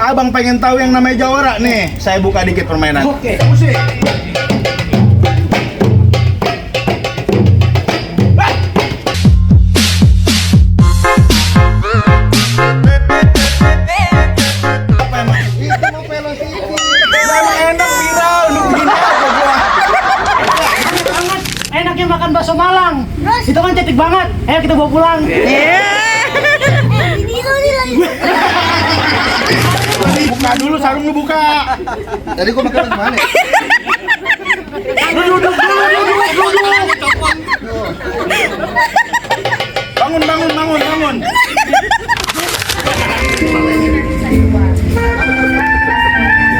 abang pengen tahu yang namanya jawara nih, saya buka dikit permainan. Oke. Musik. Enaknya makan bakso Malang. Itu kan cantik banget. Ayo kita bawa pulang. Buka dulu sarungnya buka. Tadi gua makan gimana? Duduk. Bangun.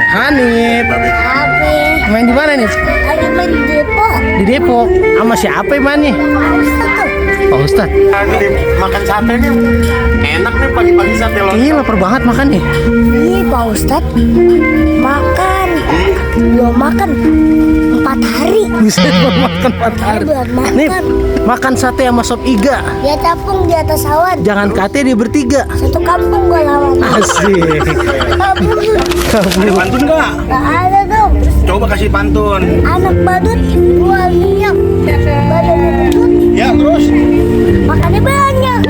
Hanif. Main di mana nih? Lagi main di Depok. Di Depok. Sama siapa yang main nih? Pak Ustadz. Makan sate nih. Enak nih pagi-pagi sate lontong. Iya lapar banget makan nih. Ih, Pak Ustadz. Makan. Belum makan 4 hari. Bisa makan 4 hari. Belum makan. Nih makan sate sama sop iga. Dia capung di atas awan. Jangan kate dia bertiga. Satu kampung gua lawan. Asik. Ada pantun nggak? Gak ada dong. Coba kasih pantun. Anak badut buah minyak. Badannya gendut. Ya terus. Makannya banyak.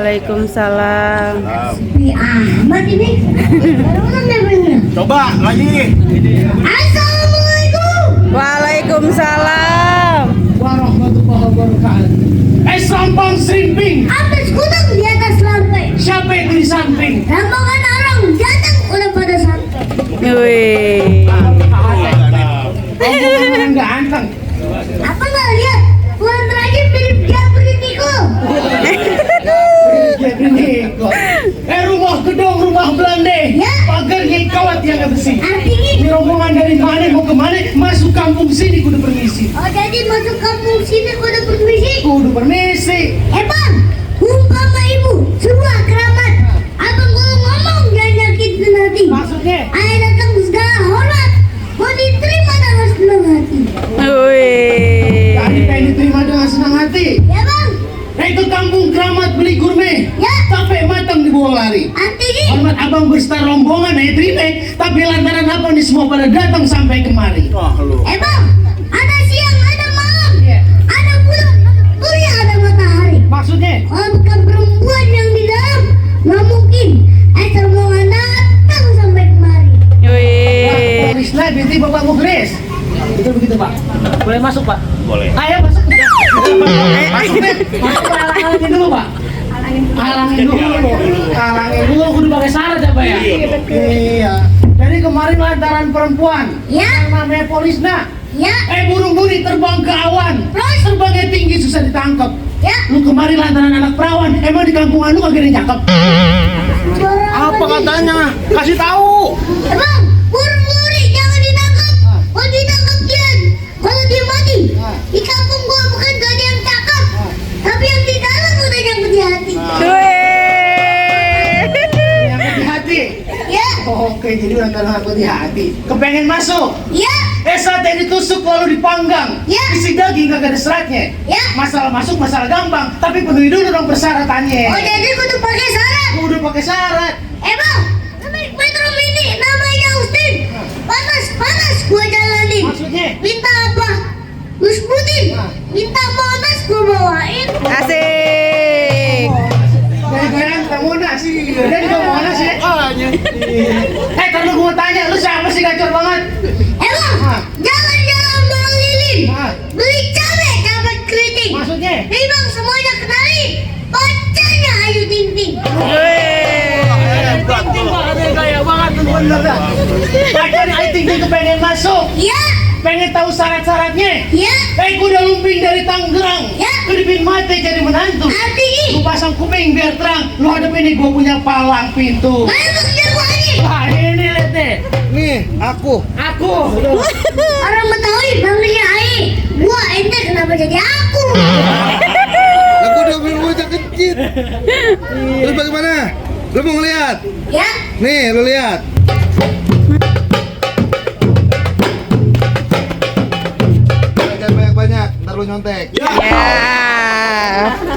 Waalaikumsalam. Amat ini. Coba lagi. Assalamualaikum. Waalaikumsalam. Warahmatullahi wabarakatuh. Sampang serimping. Atas gunung di atas lantai. Siapa yang di samping? Rombongan orang datang udah pada santai. Wih. Orang nggak anteng. Apa nggak lihat? Tuan terakhir mirip Japri Niko. Rumah gedung, rumah Belanda. Ya. Pagarnya kawat yang besi. Artinya, Ini rombongan dari mana mau kemana? Masuk kampung sini kudu permisi. oh jadi masuk kampung sini udah permisi. Kudu permisi. Bang, umpama ibu semua kerabat. Abang kalau ngomong jangan nyakitin hati. Maksudnya? Ayah datang segala hormat. Mau diterima dengan senang hati. Wih. Jadi pengen diterima dengan senang hati. Ya bang, Nah itu kampung keramat beli gurme. Ya. Sampai matang dibawa lari. artinya Hormat abang berserta rombongan terima. Tapi lantaran apa nih semua pada datang sampai kemari. Wah lu. bang, ada siang, ada malam, Iya. ada bulan, surya, ada matahari. Maksudnya? Kalau bukan perempuan yang di dalam, nggak mungkin. Rombongan datang sampai kemari. Wih. Polislah binti Bapak Muklis. Itu begitu Pak. Boleh masuk Pak? Boleh. Ayo masuk. Masuk deh. Masuk halangin dulu Pak. Halangin dulu. Kudu pakai syarat ya Pak ya? Iya. Jadi kemarin lantaran perempuan. Ya, Yang namanya polisnya. ya, Burung-burung terbang ke awan. Terus? Terbangnya tinggi susah ditangkap. ya. Lu kemarin lantaran anak perawan. Emang di kampungan lu kagak ada yang cakep? Suara Apa nih? katanya? Kasih tahu. Bang, burung-buri jangan ditangkap. Kalau ditangkap dia, kalau dia mati, di kampung gua bukan gak ada yang cakep, tapi yang di dalam udah nyangkut di hati. Wih. Yang di hati. Ya, Oke, jadi lantaran aku di hati. Kepengen masuk? ya, Sate ditusuk lalu dipanggang. Ya. Isi daging kagak ada seratnya. Ya. Masalah masuk masalah gampang, tapi penuhi dulu dong persyaratannya. oh jadi kudu pakai syarat. Udah pakai syarat. Bang, naik metro mini namanya Austin. Panas gua jalanin. Maksudnya? Minta apa? Lu sebutin. Minta monas gua bawain. Asik. Gara-gara kita Monas. Jadi ke Monas ya? Kalau gua tanya lu siapa? bocor banget. Emang Ah. jalan-jalan Bang Lilin Ah. beli cabai dapat keriting. Maksudnya? Memang semuanya kenalin pacarnya Ayu Ting Ting. Gaya banget bener dah. Pacar I think dia pengen masuk, Ya, pengen tahu syarat-syaratnya. ya, Aku udah lumping dari Tangerang, Ya. kedipin mata jadi menantu. artinya Lu pasang kuping biar terang. Lu hadap ini gua punya palang pintu. mana bang jagoannya? Wah ini lihat deh. Nih, aku. Aku. Orang Betawi panggilnya Ai. Gua ente kenapa jadi aku? Aku udah bilang bocah kecil. Terus bagaimana? Lu mau ngeliat? Ya, Nih, lu lihat. Jangan banyak-banyak, ntar lu nyontek. Ya.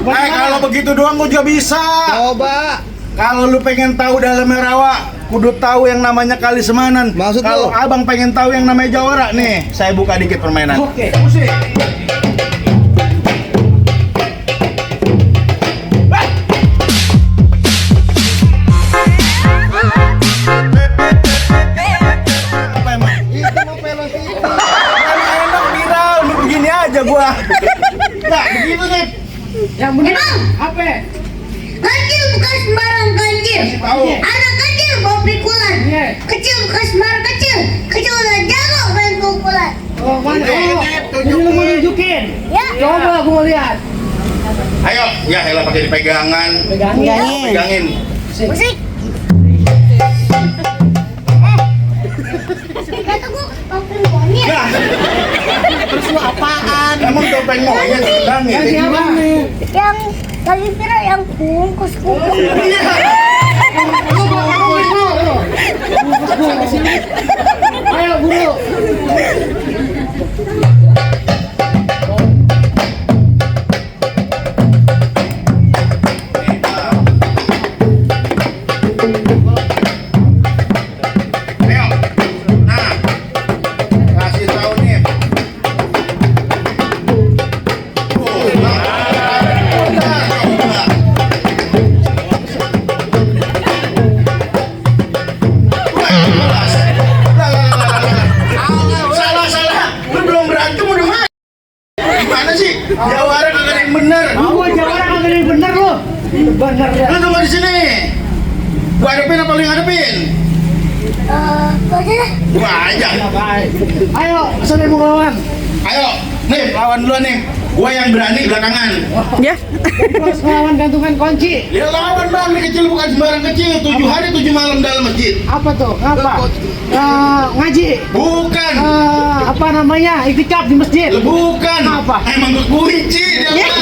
Kalau begitu doang gua juga bisa. Coba. Kalau lu pengen tahu dalamnya rawa, kudu tahu yang namanya kali semanan. Maksud Kalau lu? abang pengen tahu yang namanya jawara, nih, saya buka dikit permainan. Oke. Musik. Apa emang? Itu mau pelos itu. Enak viral, lu begini aja gua. Nah, begitu nih. Yang bener. Emang? Apa? kecil bukan sembarang kecil. Tahu. Anak kecil bawa pikulan. Iya. Kecil bukan sembarang kecil. Kecil udah jago main pukulan. Oh mana? Oh, Tunjuk, ini lu mau nunjukin? Ya. Coba aku mau lihat. Ayo, ya elah pakai dipegangan. Pegangin. Pegangin. Musik. Kata gua topeng monyet. Nah, Terus lu apaan? emang topeng monyet pegangin. Yang siapa? Yang tadi kira yang bungkus kuku. Ayo buru. Ayo. Nah, kasih tahu nih. Salah. Lu belum berantem udah main. Gimana sih? Jawara kagak ada yang bener. Aku jawara kagak ada yang bener lu. Bener ya. Lu tunggu di sini. Gua hadapin apa lu yang hadapin? Gua aja dah. Gua aja. Baik. Ayo, siapa yang mau lawan? Ayo, nih lawan dulu nih. Gua yang berani belakangan. Ya. Terus lawan gantungan kunci. Ya lawan bang, ini kecil bukan sembarang kecil. 7 hari 7 malam dalam masjid. Apa tuh? Apa? Ngaji. Bukan. Apa namanya? Iktikaf di masjid. Bukan. Apa? Emang kekunci dia. Bang.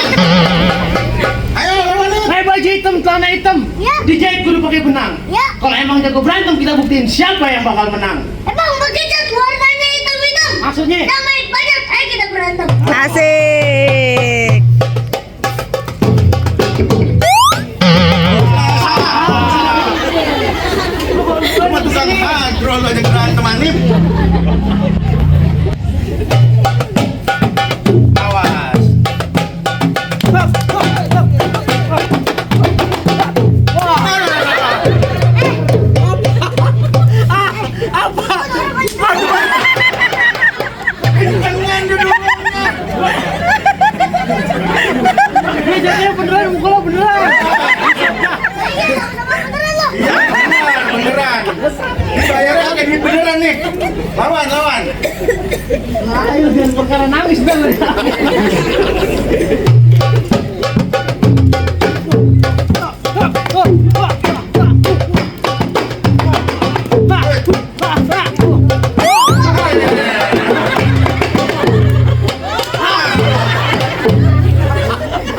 Ayo lawan nih. Kayak baju hitam, celana hitam. Ya. Dijahit kudu pakai benang. Ya. Kalau emang jago berantem, kita buktiin siapa yang bakal menang. Emang begitu warnanya hitam-hitam. Maksudnya? Nama banyak, ayo kita berantem. Asik. Cuma tukang agrol aja berantem anip. Awas. Kencengin duduknya. Ini jadinya beneran, mukul lo beneran. Iya, sama beneran lo. Iya beneran. Dibayarnya pakai duit beneran nih. Lawan. Ayo, jangan perkara nangis dong.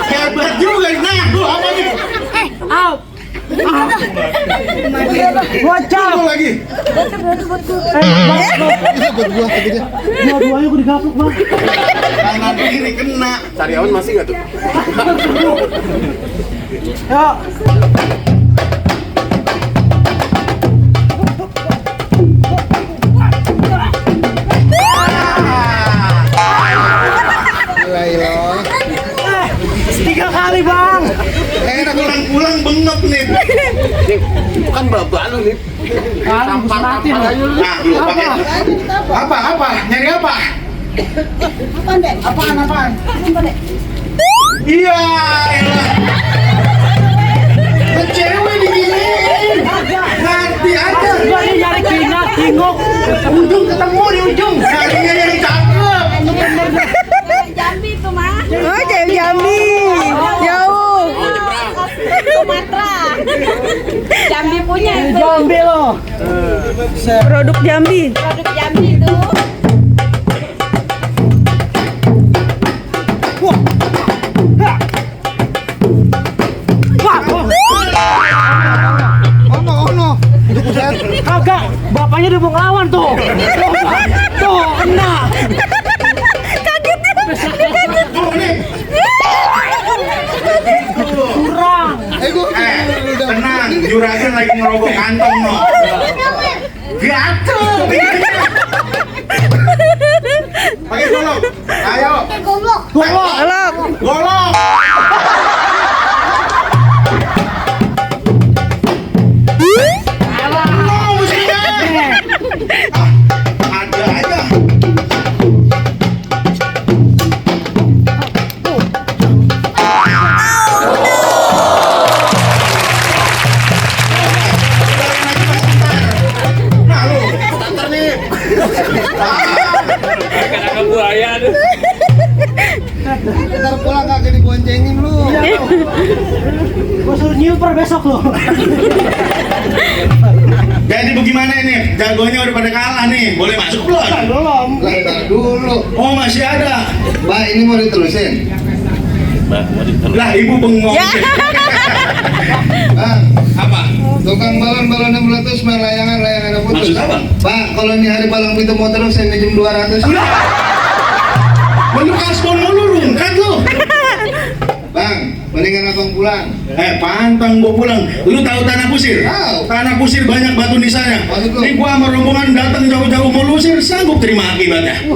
Hebat juga nih. Nah, lu apa nih? Bocah. Lu lagi. Itu buat gua tadi dia. Dua-duanya gue digaplok bang. Kanan kiri kena. Sariawan masih nggak tuh? Yuk. Gila lo. 3 kali bang. Pulang-pulang bengap nih. Itu kan balu nih. Kalang busuratin. Nah, lu pakai apa? Nyari apa? Apaan? Iya, elah. Cewek diginiin. Nanti aja. Gua ini nyari tingok. Ujung ketemu di ujung. Nyarinya yang cakep. Jambi tuh mah. Oh, jauh Jambi. Jauh. Sumatera. Jambi punya itu. Jambi loh. Produk Jambi. Produk Jambi itu. Ono. Itu buset. Kagak, bapaknya udah mau ngelawan tuh. Tuh, kena. Tuh nih. Kurang. Gua Tenang, juragan lagi ngerobok kantong no. Gatel. Pakai golok. Ayo. Goblok. Golok. Golok. Golok mestinya. Ada aja. Nah lu, santer nih. ntar pulang kagak diboncengin lu. Gua suruh nyuper besok loh. Jadi bagaimana ini? Jagonya udah pada kalah nih. Boleh masuk belum? Belum. Ntar dulu. Oh masih ada. Mbak, ini mau diterusin. Lah ibu bengong. Ya. Bang, Apa? tukang balon-balonnya meletus main layangan putus. Maksud apa? Pak, kalau ini hari palang pintu mau terus saya minjem 200. Lu kasbon mulu rungkat lu. Bang, mendingan abang pulang. Pantang gua pulang. Lu tahu tanah kusir? Tahu. Tanah kusir banyak batu di sana. Maksud lu? Ini gua sama rombongan datang jauh-jauh mau lusir, sanggup terima akibatnya.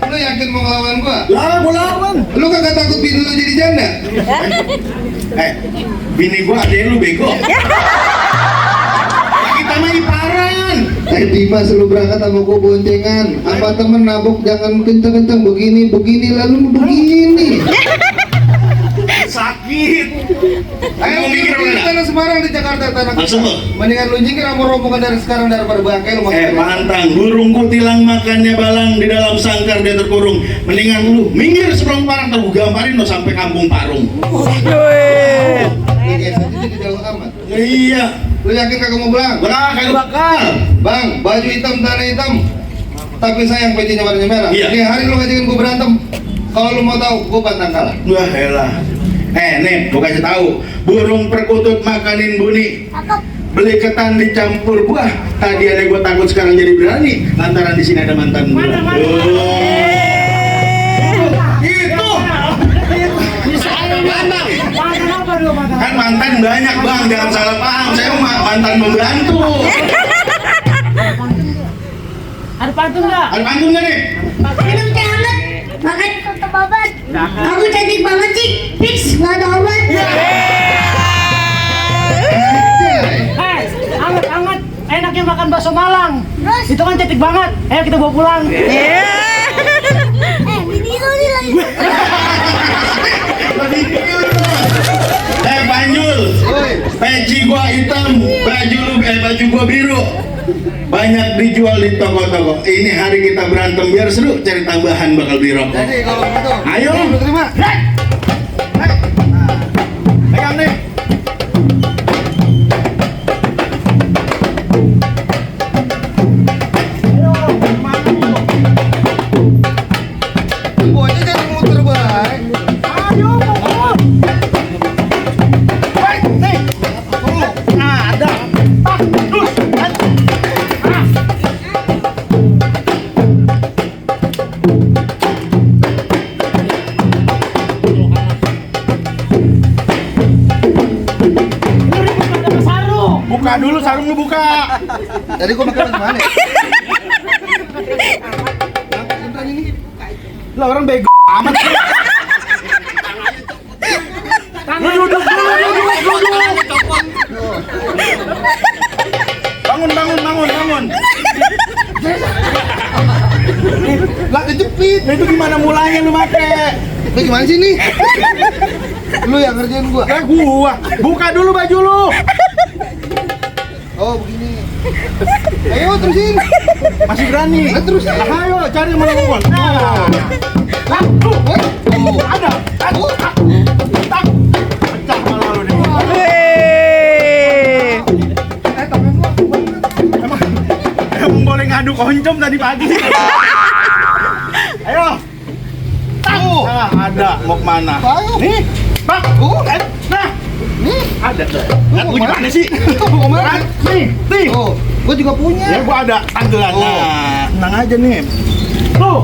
Lu yakin mau ngelawan gua? Lah, gua lawan. Lu kagak takut bini lu jadi janda? Bini gua adek lu bego. Kita mah iparan. Dimas lu berangkat sama gua boncengan. Apa temen nabok jangan kenceng-kenceng begini lalu begini. Sakit. Ayo Mau mikir apa enggak? tanah Semarang di Jakarta tanah. Maksud lu? Mendingan lu nyingkir sama rombongan dari sekarang daripada bangkai lu Pantang, burung kutilang makannya balang di dalam sangkar dia terkurung. Mendingan lu minggir sebelum parang, ntar gua gamparin lo sampai kampung Parung. Wih. Ini guys, jadi jauh amat. Iya, Lu yakin kagak mau pulang? kagak bakal. Bang, baju hitam, tanah hitam. Tapi sayang pecinya warnanya merah. Iya. Ini hari lu ngajakin gua berantem. Kalau lu mau tahu, gua pantang kalah. Wah elah. Nih, gua kasih tahu. Burung perkutut makanin bunyi. Cakep. Beli ketan dicampur buah. Tadi ada gua takut, sekarang jadi berani. Lantaran di sini ada mantan gua. Mana? Itu. Makan apa dulu makan? Kan mantan banyak bang, jangan salah paham. Saya mah mantan membantu. Ada pantun nggak? Ada pantun nggak nih? Minum teh hangat. Makan soto babat. Kamu cantik banget sih. Fix nggak ada obat. Hangat. Enaknya makan bakso Malang. Terus? Itu kan cantik banget. Ayo kita bawa pulang. Iya. Bini lu nih lagi. Panjul, peci gua hitam, baju gua biru. Banyak dijual di toko-toko. Ini hari kita berantem biar seru, cari tambahan bakal beli rokok. Jadi kalau gitu, Ayo. lu terima. Pegang nih. Bocah jadi muter baik. Ayo, pokok. Ada. Buka dulu, sarung lu buka. Tadi gua makan gimana? Lah orang bego amat sih. Lu duduk dulu, duduk. kejepit. Nah, itu gimana mulanya lu make? Lu gimana sih nih? Lu yang ngerjain gua. Ya gua. Buka dulu baju lu. Oh begini. Ayo terusin. Masih berani? Terus. Ayo cari yang melakukan. Nah. Ada. Tak. Pecah malah lu nih. Wih. Emang boleh ngadu koncom tadi pagi. Ayo. Nah, ada mau kemana? Ayo. Nih, bang. Nah, Nih. ada tuh. Lihat gua gimana sih? Mau kemana? Nih. Oh, gua juga punya. Ya gua ada tanggelan. Oh. Nah, tenang aja nih. Tuh.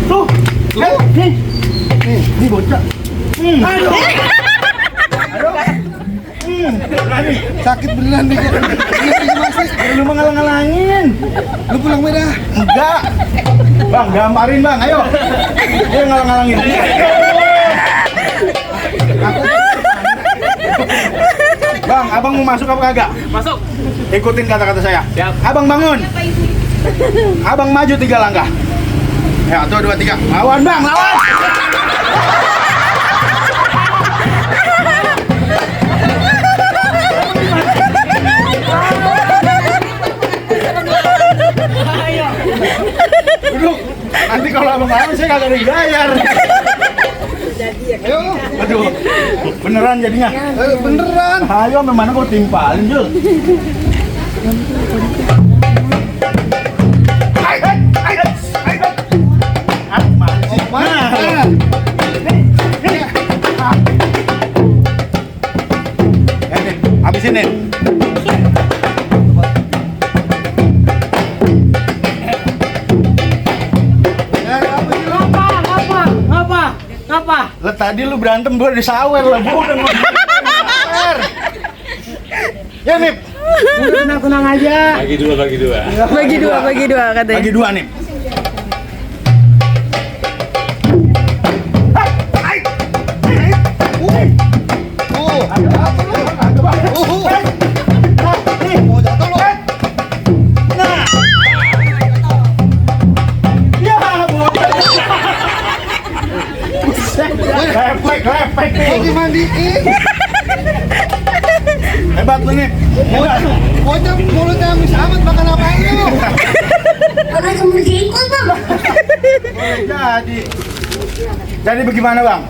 Tuh. Nih. Nih bocah. Aduh. Aduh. Berani. Sakit beneran nih gua. Lu mengalang-alangin. Lu pulang merah. Enggak. Bang, gambarin bang, ayo. Dia ngalang-ngalangin. Bang, abang mau masuk apa kagak? Masuk. Ikutin kata-kata saya. Siap. Abang bangun. Abang maju 3 langkah. Ya, 1, 2, 3. Lawan bang, lawan. Duduk. Nanti kalau abang lawan saya kagak dibayar. Ayo. Aduh, beneran jadinya. Ayo beneran. Ayo, memang kau timpalin Jul. Habisin nih. Ngapa? Lah tadi lu berantem gua disawer lah, gua udah ngomong. Ya Nip, Udah tenang aja. Bagi dua. Bagi dua katanya. bagi 2 Nip. Oh. Mau jatuh lu. Nah. Ya, bocah. Buset, lepek nih. Lagi mandiin. Hebat lu Nip. Hebat. Bocah mulutnya amis amat makan apaan lu? Makan semur jengkol bang. Boleh jadi bagaimana bang?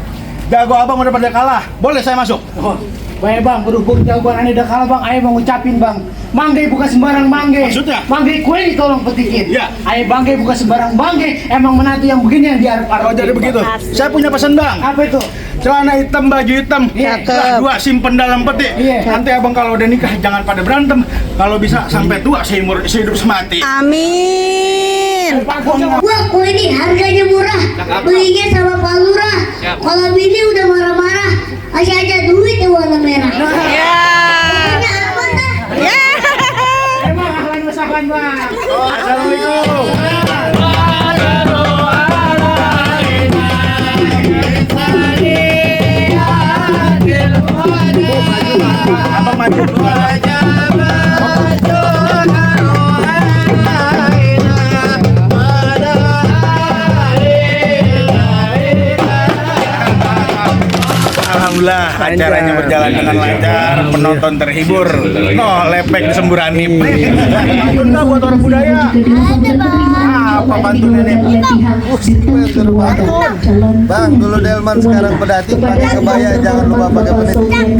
Jago abang udah pada kalah, boleh saya masuk? Oh, baik bang, berhubung jagoan aneh udah kalah bang, ayo bang ngucapin bang. Mangge bukan sembarang mangge. Maksudnya? Mangge kue ini tolong petikin. Iya. Ayo bangge bukan sembarang bangge. Emang menantu yang begini yang diarep-arep. Oh jadi begitu. Saya punya pesan bang. Apa itu? Celana hitam, baju hitam. Iya. Nah, 2 simpen dalam peti. Iya. Nanti abang kalau udah nikah jangan pada berantem. Kalau bisa sampai tua sehidup semati. Amin. Wah kue ini harganya murah. Belinya sama Pak Lurah. Kalau bini udah marah-marah, kasih aja duit yang warna merah. Ya. Pokoknya aman dah. Ya. Emang ahlan masakan bang. Assalamualaikum. Abang maju. Alhamdulillah acaranya berjalan dengan lancar, penonton terhibur. No, lepek di semburan Nip. Bunda buat orang budaya. Ada bang. Apa bantu Nip? Bang, dulu delman sekarang pedati pakai kebaya, jangan lupa pakai penit.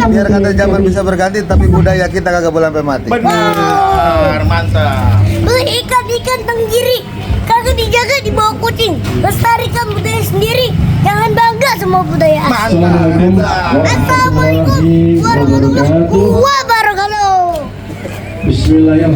Biar kata zaman bisa berganti, tapi budaya kita kagak boleh sampai mati. Benar, mantap. Beli ikan tenggiri. Kagak dijaga di bawah kucing. Lestarikan budaya sendiri. Jangan bangga sama budaya asing. Mantap. Assalamualaikum warahmatullahi wabarakatuh. Bismillahirrahmanirrahim.